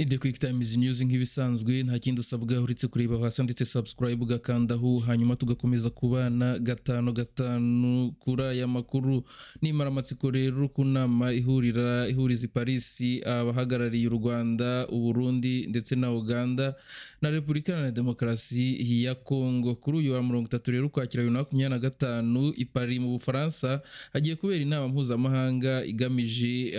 Ni The Quick Times News nk'ibisanzwe, nta kindi usabwa uretse kureba hasi ndetse subscribe ugakandaho, hanyuma tugakomeza kubana gatanu gatanu kuri aya makuru. Nimara amatsiko rero ku nama ihurira ihuriza i Paris abahagarariye u Rwanda, Uburundi ndetse na Uganda na Repubulika Iharanira Demokarasi ya Kongo. Kuri uyu wa 30 rero Ukwakira 2025, i Paris mu Bufaransa hagiye kubera inama mpuzamahanga igamije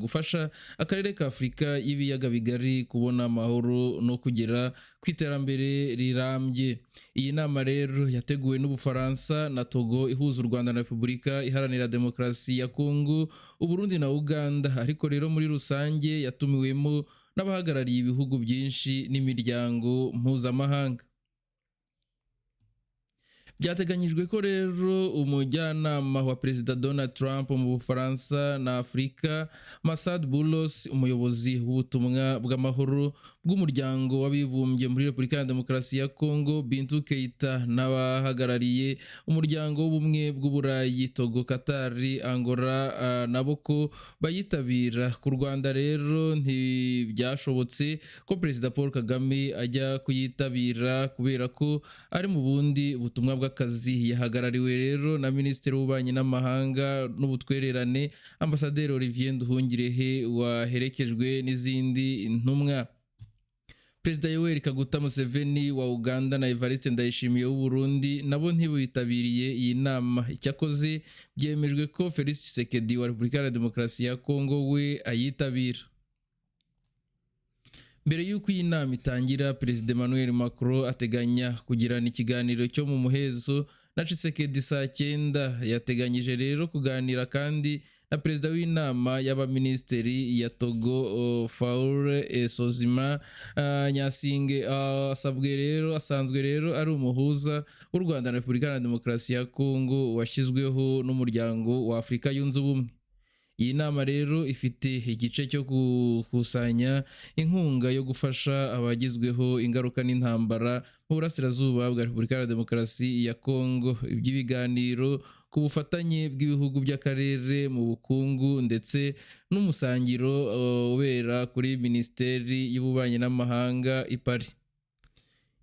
gufasha akarere ka Afurika y'ibiyaga bigari kubona amahoro no kugera ku iterambere rirambye. Iyi nama rero yateguwe n'Ubufaransa na Togo, ihuza u Rwanda na Repubulika Iharanira Demokarasi ya Kongo, Uburundi na Uganda, ariko rero muri rusange yatumiwemo n'abahagarariye ibihugu byinshi n'imiryango mpuzamahanga. Byateganyijwe ko rero umujyanama wa Perezida Donald Trump mu Bufaransa na Afurika, Massad Boulos, umuyobozi w'ubutumwa bw'amahoro bw'Umuryango w'Abibumbye muri Repubulika ya Demokarasi ya Kongo, Bintou Keita, n'abahagarariye Umuryango w'Ubumwe bw'Uburayi, Togo, Katari, Angola nabo ko bayitabira. Ku Rwanda rero ntibyashobotse ko Perezida Paul Kagame ajya kuyitabira kubera ko ari mu bundi butumwa bw'akazi. Yahagarariwe rero na Minisitiri w'Ububanyi n'Amahanga n'Ubutwererane, Ambasaderi Olivier Nduhungirehe, waherekejwe n'izindi ntumwa. Perezida Yoweri Kaguta Museveni wa Uganda na Evariste Ndayishimiye w'u Burundi nabo ntibitabiriye iyi nama. Icyakoze byemejwe ko Felix Tshisekedi wa Repubulika Iharanira Demokarasi ya Kongo we ayitabira. Mbere y'uko iyi nama itangira, Perezida Emmanuel Macron ateganya kugirana ikiganiro cyo mu muhezo na Tshisekedi saa 9. Yateganyije rero kuganira kandi na perezida w'inama y'abaminisitiri ya Togo, Faure Essozimna Gnassingbé. Asabwe rero, asanzwe rero ari umuhuza w'u Rwanda na Repubulika Iharanira Demokarasi ya Kongo washyizweho n'Umuryango wa Afurika Yunze Ubumwe. Iyi nama rero ifite igice cyo gukusanya inkunga yo gufasha abagizweho ingaruka n'intambara mu burasirazuba bwa Repubulika Iharanira Demokarasi ya Kongo, iby'ibiganiro ku bufatanye bw'ibihugu by'akarere mu bukungu, ndetse n'umusangiro ubera kuri Minisiteri y'Ububanyi n'Amahanga i Paris.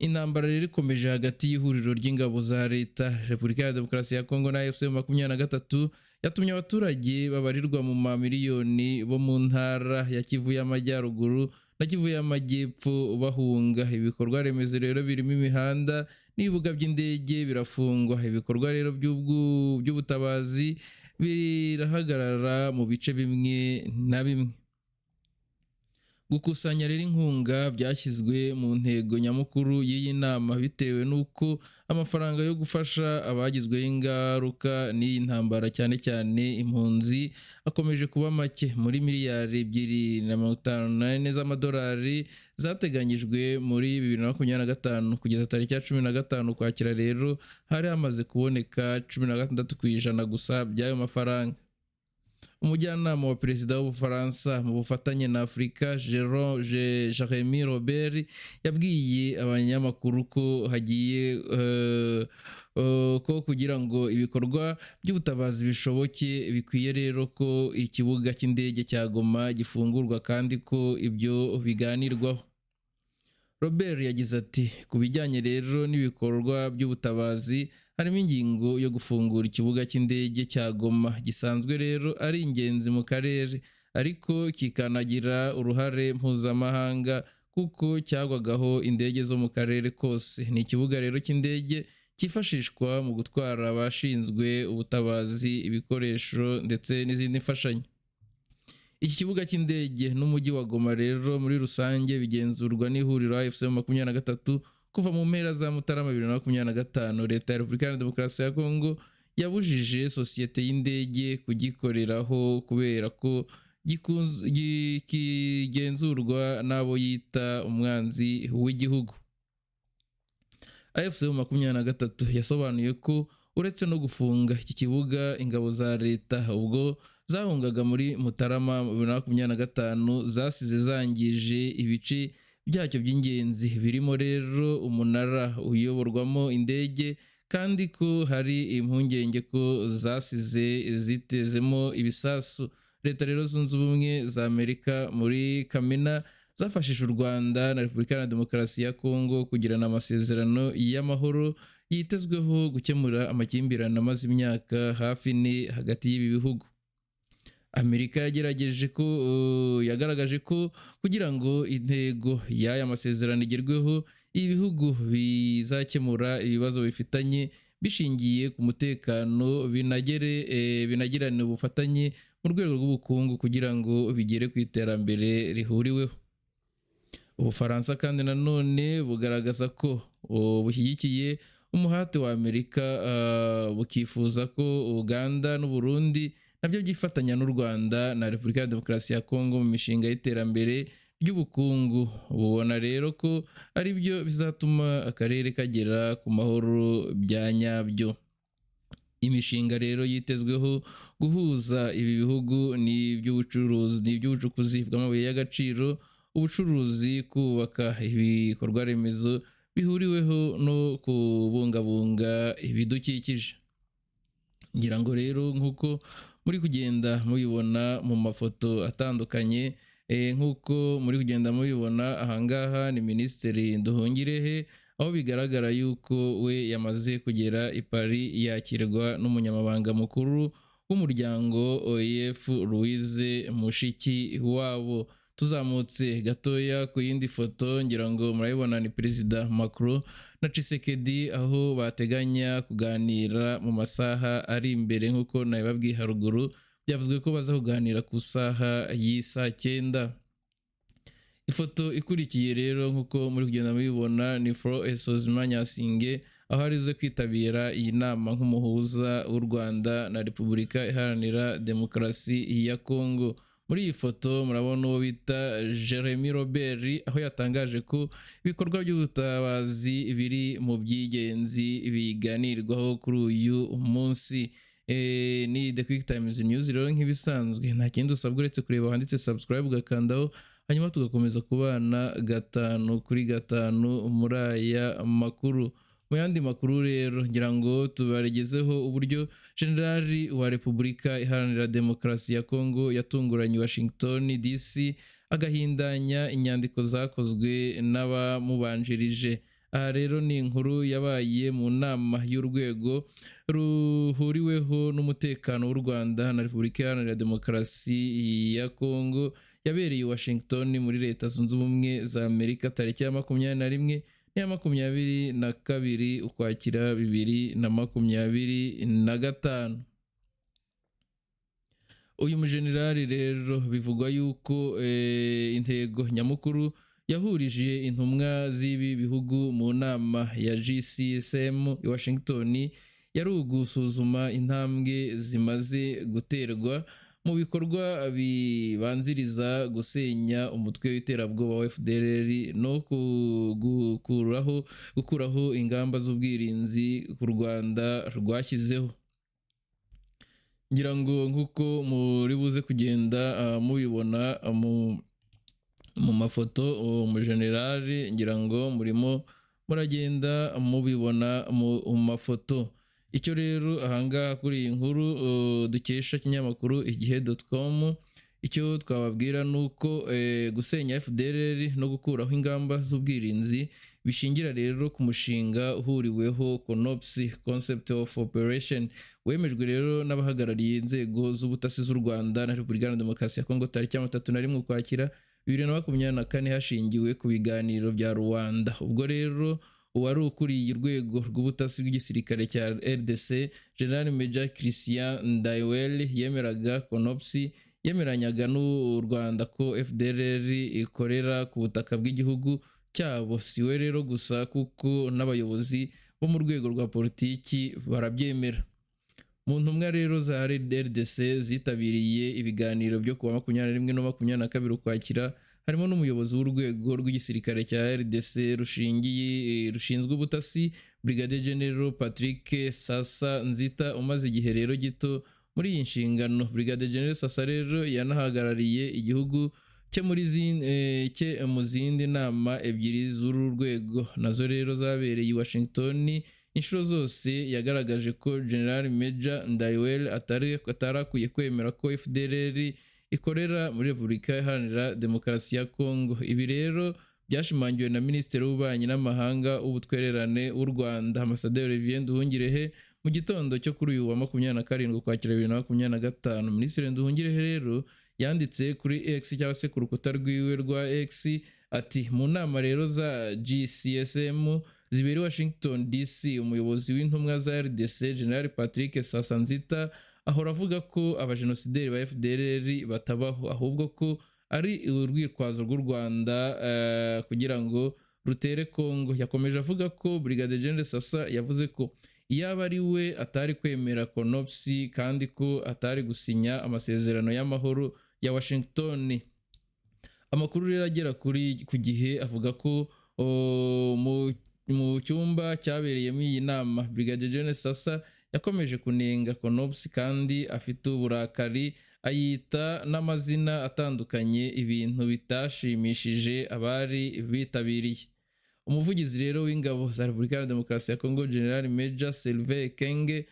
Intambara rero ikomeje hagati y'ihuriro ry'ingabo za leta Repubulika ya Demokarasi ya Kongo na AFC 23 yatumye abaturage babarirwa mu mamiliyoni bo mu ntara ya Kivu y'Amajyaruguru na Kivu y'Amajyepfo bahunga. Ibikorwa remezo rero birimo imihanda n'ibibuga by'indege birafungwa, ibikorwa rero by'ubutabazi birahagarara mu bice bimwe na bimwe. Gukusanya rero inkunga byashyizwe mu ntego nyamukuru y'iyi nama, bitewe n'uko amafaranga yo gufasha abagizweho ingaruka n'iyi ntambara, cyane cyane impunzi, akomeje kuba make. Muri miliyari 254 z'amadolari zateganyijwe muri 2025, kugeza tariki ya 15 Ukwakira rero hari hamaze kuboneka 16% gusa by'ayo mafaranga. Umujyanama wa perezida w'Ubufaransa mu bufatanye na Afurika, Jeremy Robert, yabwiye abanyamakuru ko hagiye ko kugira ngo ibikorwa by'ubutabazi bishoboke, bikwiye rero ko ikibuga cy'indege cya Goma gifungurwa kandi ko ibyo biganirwaho. Robert yagize ati: "Ku bijyanye rero n'ibikorwa by'ubutabazi, harimo ingingo yo gufungura ikibuga cy'indege cya Goma, gisanzwe rero ari ingenzi mu karere, ariko kikanagira uruhare mpuzamahanga kuko cyagwagaho indege zo mu karere kose. Ni ikibuga rero cy'indege cyifashishwa mu gutwara abashinzwe ubutabazi, ibikoresho ndetse n'izindi mfashanyo. Iki kibuga cy'indege n'umujyi wa Goma rero muri rusange bigenzurwa n'ihuriro AFC 23 kuva mu mpera za Mutarama 2025. Leta ya Repubulika Iharanira Demokarasi ya Kongo yabujije sosiyete y'indege kugikoreraho kubera ko kigenzurwa n'abo yita umwanzi w'igihugu." AFC 23 yasobanuye ko uretse no gufunga iki kibuga, ingabo za leta ubwo zahungaga muri Mutarama 2025 zasize zangije ibice byacyo by'ingenzi, birimo rero umunara uyoborwamo indege, kandi ko hari impungenge ko zasize zitezemo ibisasu. Leta rero Zunze Ubumwe za Amerika muri Kamena zafashije u Rwanda na Repubulika Iharanira Demokarasi ya Kongo kugirana amasezerano y'amahoro yitezweho gukemura amakimbirane amaze imyaka hafi 4 hagati y'ibi bihugu. Amerika yagerageje ko yagaragaje ko kugira ngo intego y'aya masezerano igerweho, ibihugu bizakemura ibibazo bifitanye bishingiye ku mutekano, binagirane ubufatanye mu rwego rw'ubukungu kugira ngo bigere ku iterambere rihuriweho. Ubufaransa kandi nanone bugaragaza ko bushyigikiye umuhate wa Amerika, bukifuza ko Uganda n'Uburundi nabyo byifatanya n'u Rwanda na Repubulika ya Demokarasi ya Kongo mu mishinga y'iterambere ry'ubukungu. Bubona rero ko ari byo bizatuma akarere kagera ku mahoro bya nyabyo. Imishinga rero yitezweho guhuza ibi bihugu ni iby'ubucuruzi, ni iby'ubucukuzi bw'amabuye y'agaciro, ubucuruzi, kubaka ibikorwa remezo bihuriweho no kubungabunga ibidukikije. Ngira ngo rero nk'uko muri kugenda mubibona mu mafoto atandukanye, nk'uko muri kugenda mubibona ahangaha ni Minisitiri Nduhungirehe, aho bigaragara yuko we yamaze kugera i Paris, yakirwa n'umunyamabanga mukuru w'umuryango OIF, Louise Mushiki wabo. Tuzamutse gatoya ku yindi foto, ngira ngo murabibona, ni Perezida Macron na Tshisekedi, aho bateganya kuganira mu masaha ari imbere. Nk'uko nabibabwiye haruguru, byavuzwe ko baza kuganira ku saha y'isaa 9. Ifoto ikurikiye rero, nk'uko muri kugenda mubibona, ni Faure Essozimna Gnassingbé, aho arize kwitabira iyi nama nk'umuhuza w'u Rwanda na Repubulika Iharanira Demokarasi ya Kongo. Muri iyi foto murabona uwo bita Jeremy Robert, aho yatangaje ko ibikorwa by'ubutabazi biri mu by'ingenzi biganirwaho kuri uyu munsi. Ni The Quick Times News rero. Nk'ibisanzwe, nta kindi usabwa uretse kureba handitse subscribe, ugakandaho, hanyuma tugakomeza kubana gatanu kuri gatanu muri aya makuru. Mu yandi makuru rero, ngira ngo tubaregezeho uburyo Generali wa Repubulika Iharanira Demokarasi ya Kongo yatunguranye Washington DC, agahindanya inyandiko zakozwe n'abamubanjirije. Aha rero ni inkuru yabaye mu nama y'urwego ruhuriweho n'umutekano w'u Rwanda na Repubulika Iharanira Demokarasi ya Kongo, yabereye i Washington muri Leta Zunze Ubumwe za Amerika, tariki ya 21 n'iya 22 Ukwakira 2025. Uyu mujenerali rero bivugwa yuko intego nyamukuru yahurije intumwa z'ibi bihugu mu nama ya GCSM i Washington yari ugusuzuma intambwe zimaze guterwa mu bikorwa bibanziriza gusenya umutwe w'iterabwoba wa FDLR no gukuraho ingamba z'ubwirinzi ku Rwanda rwashyizeho. Ngira ngo nk'uko muri buze kugenda mubibona mu mafoto, uwo mujenerali ngira ngo murimo muragenda mubibona mu mafoto. Icyo rero ahangaha kuri iyi nkuru dukesha ikinyamakuru igihe.com, icyo twababwira ni uko gusenya FDLR no gukuraho ingamba z'ubwirinzi bishingira rero ku mushinga uhuriweho CONOPS, Concept of Operation, wemejwe rero n'abahagarariye inzego z'ubutasi z'u Rwanda na Repubulika Iharanira Demokarasi ya Kongo tariki ya 31 Ukwakira 2024, hashingiwe ku biganiro bya Rwanda. Ubwo rero uwari ukuriye urwego rw'ubutasi bw'igisirikare cya RDC, General Major Christian Ndaywel, yemeraga CONOPS, yemeranyaga n'u Rwanda ko FDLR ikorera ku butaka bw'igihugu cyabo. Si we rero gusa, kuko n'abayobozi bo mu rwego rwa politiki barabyemera. Mu ntumwa rero za RDC zitabiriye ibiganiro byo kuwa 21 no 22 Ukwakira harimo n'umuyobozi w'urwego rw'igisirikare cya RDC rushingiye rushinzwe ubutasi, Brigadier General Patrick Sasa Nzita, umaze igihe rero gito muri iyi nshingano. Brigadier General Sasa rero yanahagarariye igihugu cye muri cye mu zindi nama ebyiri z'uru rwego, nazo rero zabereye i Washington. Inshuro zose yagaragaje ko General Major Ndaywel atari akwiye kwemera ko FDLR ikorera muri Repubulika Iharanira Demokarasi ya Kongo. Ibi rero byashimangiwe na Minisitiri w'Ububanyi n'Amahanga w'Ubutwererane w'u Rwanda, Ambasaderi Olivier Nduhungirehe, mu gitondo cyo kuri uyu wa 27 Ukwakira 2025. Minisitiri Nduhungirehe rero yanditse kuri X, cyangwa se ku rukuta rwiwe rwa X, ati: "Mu nama rero za GCSM zibera i Washington DC, umuyobozi w'intumwa za RDC, General Patrick Sasanzita, ahora avuga ko abajenosideri ba FDLR batabaho, ahubwo ko ari urwitwazo rw'u Rwanda kugira ngo rutere Congo. Yakomeje avuga ko Brigadier General Sasa yavuze ko iyaba ari we atari kwemera CONOPS kandi ko atari gusinya amasezerano y'amahoro ya Washington." Amakuru rero agera kuri ku gihe avuga ko mu cyumba cyabereyemo iyi nama, Brigadier General Sasa yakomeje kunenga CONOPS kandi afite uburakari, ayita n'amazina atandukanye, ibintu bitashimishije abari bitabiriye. Umuvugizi rero w'ingabo za Repubulika ya Demokarasi ya Kongo, General Major Sylvain Ekenge,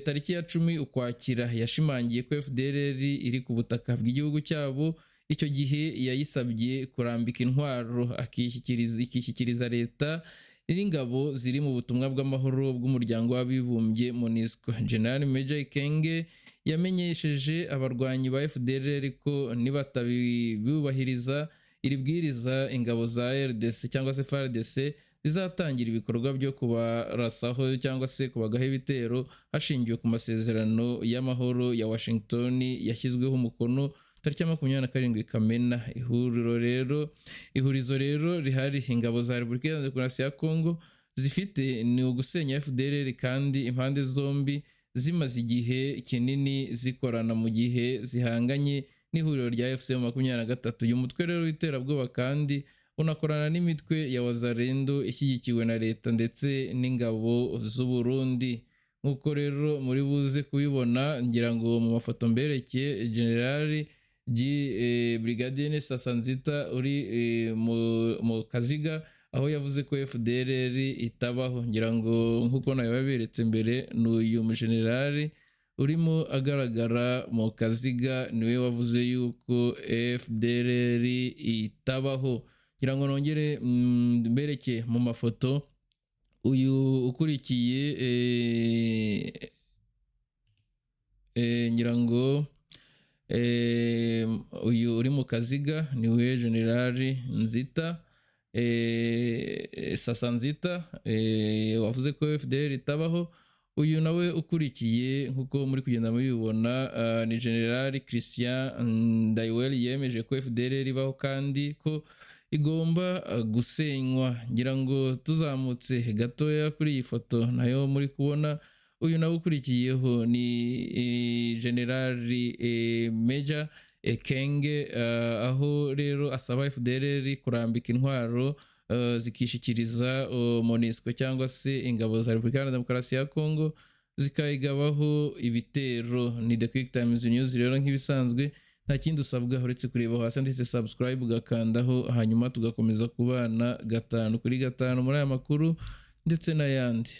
tariki ya 10 Ukwakira yashimangiye ko FDLR iri ku butaka bw'igihugu cyabo. Icyo gihe yayisabye kurambika intwaro ikishyikiriza leta n'ingabo ziri mu butumwa bw'amahoro bw'Umuryango w'Abibumbye, MONUSCO. General Major Ekenge yamenyesheje abarwanyi ba FDLR ko nibatabibubahiriza iri bwiriza, ingabo za RDC cyangwa se FARDC zizatangira ibikorwa byo kubarasaho cyangwa se kubagaho ibitero, hashingiwe ku masezerano y'amahoro ya Washington yashyizweho umukono tariki ya 27 Kamena. Ihuriro rero, ihurizo rero rihari ingabo za Repubulika Iharanira Demokarasi ya Kongo zifite ni ugusenya FDLR, kandi impande zombi zimaze igihe kinini zikorana mu gihe zihanganye n'ihuriro rya AFC 23. Uyu mutwe rero w'iterabwoba kandi unakorana n'imitwe ya Wazalendo ishyigikiwe na leta ndetse n'ingabo z'u Burundi, nk'uko rero muri buze kubibona, ngira ngo mu mafoto mberekeye General G Brigadier Sasanzita uri mu kaziga, aho yavuze ko FDLR itabaho. Ngira ngo nk'uko nabibaberetse mbere, ni uyu mujenerali urimo agaragara mu kaziga, niwe wavuze yuko FDLR itabaho. Ngira ngo nongere mbereke mu mafoto uyu ukurikiye, ngira ngo uyu uri mu kaziga niwe Generali Nzita, Sasa Nzita, wavuze ko FDLR itabaho. Uyu nawe ukurikiye, nk'uko muri kugenda mubibona, ni General Christian Ndaywel, yemeje ko FDLR ibaho kandi ko igomba gusenywa. Ngira ngo tuzamutse gatoya kuri iyi foto nayo muri kubona, uyu nawe ukurikiyeho ni General Major Ekenge, aho rero asaba FDLR kurambika intwaro, zikishikiriza MONUSCO cyangwa se ingabo za Repubulika Iharanira Demokarasi ya Kongo zikayigabaho ibitero. Ni The Quick Times News rero nk'ibisanzwe, nta kindi usabwa uretse kureba hasi handitse subscribe, ugakandaho, hanyuma tugakomeza kubana gatanu kuri gatanu muri aya makuru ndetse n'ayandi.